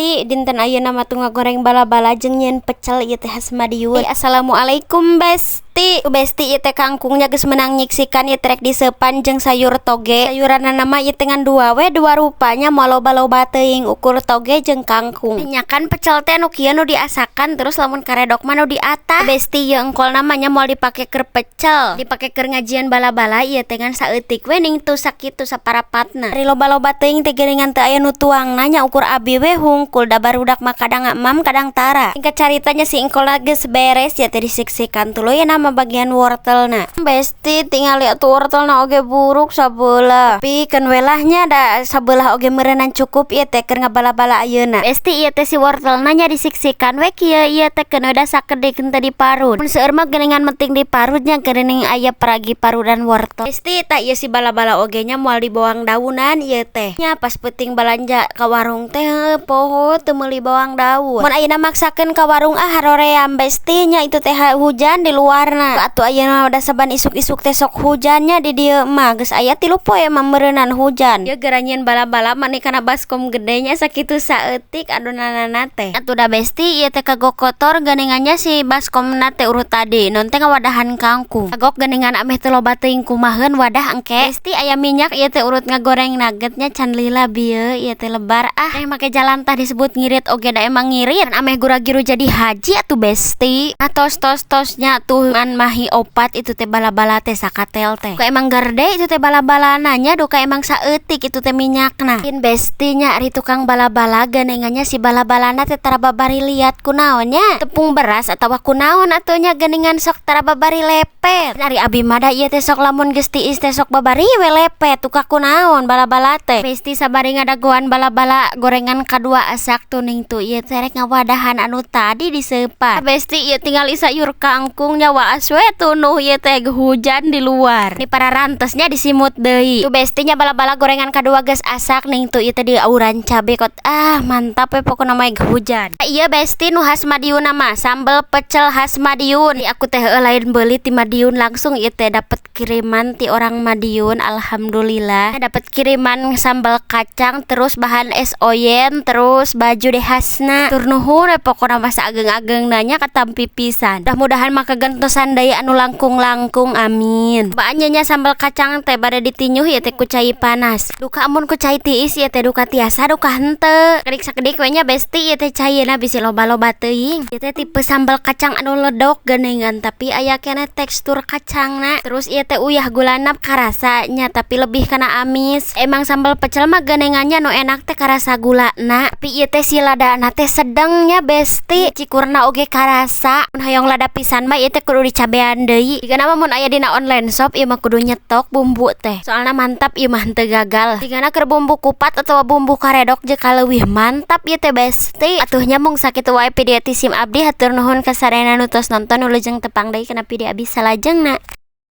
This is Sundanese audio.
Besti, dinten ayeuna mah tuh ngagoreng bala-bala jeung nyieun pecel ieu teh khas Madiun. Assalamualaikum, Besti. Besti, ieu teh kangkungnya geus meunang nyiksikan, ieu teh rek diseupan jeung sayur toge. Sayuranna mah ieu teh ngan dua we, dua rupanya, moal loba-loba teuing, ukur toge jeung kangkung. Nya kan pecel teh nu kieu nu diasakan, terus lamun karedok mah nu diatah. Besti, ieu engkolna mah nya moal dipake keur pecel, dipake keur ngajieun bala-bala ieu teh, ngan saeutik we ning tuh sakitu saparapatna. Ari loba-loba teuing teh geuningan teu aya nu tuangna nya, ukur abi we hungkul, da barudak mah kadang ngamam kadang tara. Singkat caritanya, si engkolna geus beres ya teh, disiksikan tuluy ya nama bagian wortelna. Besti, tingali atuh wortelna oge buruk sabelah. Tapi keun we lah nya, da sabelah oge meureunan cukup ieu teh keur ngabala-bala ayeuna. Besti, ieu teh si wortelna nya disiksikan we kieu, ieu teh keun da sakedik henteu diparut. Mun seueur mah geuningan penting diparut nya, geuning aya paragi parudan wortel. Besti, tah ieu si bala-bala oge nya moal dibawang daunan ieu teh. Nya pas peuting balanja ka warung teh poho teu meuli bawang daun. Mun ayeuna maksakeun ka warung, ah, haroream, Besti nya, itu teh hujan di luarna. Atuh ayeuna da saban isuk-isuk teh sok hujannya di dieu mah, geus aya 3 poe mah meureunan hujan. Ieu geura nyieun bala-bala mani kana baskom gede nya, sakitu saeutik adonanana teh. Atuh da, Besti, ieu teh kagok kotor geuningan si baskomna teh, urut tadi non teh ngawadahan kangkung. Kagok geuningan ameh teu loba teuing, kumaheun wadah engke. Besti, aya minyak ieu teh urut ngagoreng nuggetnya, can lila bieu ieu teh lebar ah. Eh, make jalan tah disebut ngirit oge da emang ngirit, ameh gura-giru jadi haji atuh, Besti. Atos tos tosnya tuh ngan mahi opat itu teh bala-bala teh sakatel teh. Duka emang garde itu teh bala-bala nanya, duka emang saeutik itu teh minyakna. In, Besti nya, ari tukang bala-bala geuningannya si bala-balana teh tara babari liat, kunaon nya, tepung beras atawa kunaon atuh nya, geuningan sok tara babari lepet. Ari abi mah da ieu teh sok lamun geus tiis teh sok babari we lepet, duka kunaon bala-bala teh. Besti, sabari ngadagoan bala-bala gorengan kadua asak tuning tuh ieu teh rek ngawadahan anu tadi diseupan. Besti, ieu tinggal sayur kangkung nya, waas we tunuh ieu teh hujan di luar. Di para rantesnya disimut deui. Tuh, Besti nya, bala-bala gorengan kadua geus asak ning tuh ieu teh diauran cabe kot, ah, mantap we pokona mah hujan. Iya, Besti, nu khas Madiun mah sambal pecel khas Madiun. Di aku teh lain beli ti Madiun langsung, ieu teh dapet kiriman ti orang Madiun, alhamdulillah. Dapet kiriman sambal kacang, terus bahan es oyen, terus baju deh khasna. Tur nuhun we pokona mah saageng-ageng nanya katampi pisan. Mudah-mudahan mah kagentosan deui anu langkung-langkung, amin. Baanya nya sambal kacang teh bade ditinyuh ieu teh ku cai panas. Duka amun ku cai tiis ieu teh duka tiasa duka henteu. Sakedik sakedik we nya, Besti, ieu teh caina bisi loba-loba teuing. Ieu teh tipe sambal kacang anu ledok geuningan, tapi aya keneh tekstur kacangna. Terus ieu teh uyah gulana karasa nya, tapi lebih kana amis. Emang sambal pecel mah geuningannya nu enak teh karasa gulana. Tapi ieu teh si ladana teh sedeng nya, Besti. Cikurna oge karasa. Mun hoyong lada pisan mah ieu teh kudu dicabean deui. Jigana mah mun aya dina online shop ieu mah kudu nyetok bumbu teh. Soalna mantap ieu mah, henteu gagal. Jigana keur bumbu kupat atawa bumbu karedok jeung kaleuwih mantap ieu teh, Besti. Atuh nya mung sakitu wae video ti sim abdi, hatur nuhun ka sadayana nu tos nonton, wilujeng tepang deui kana video abdi salajengna.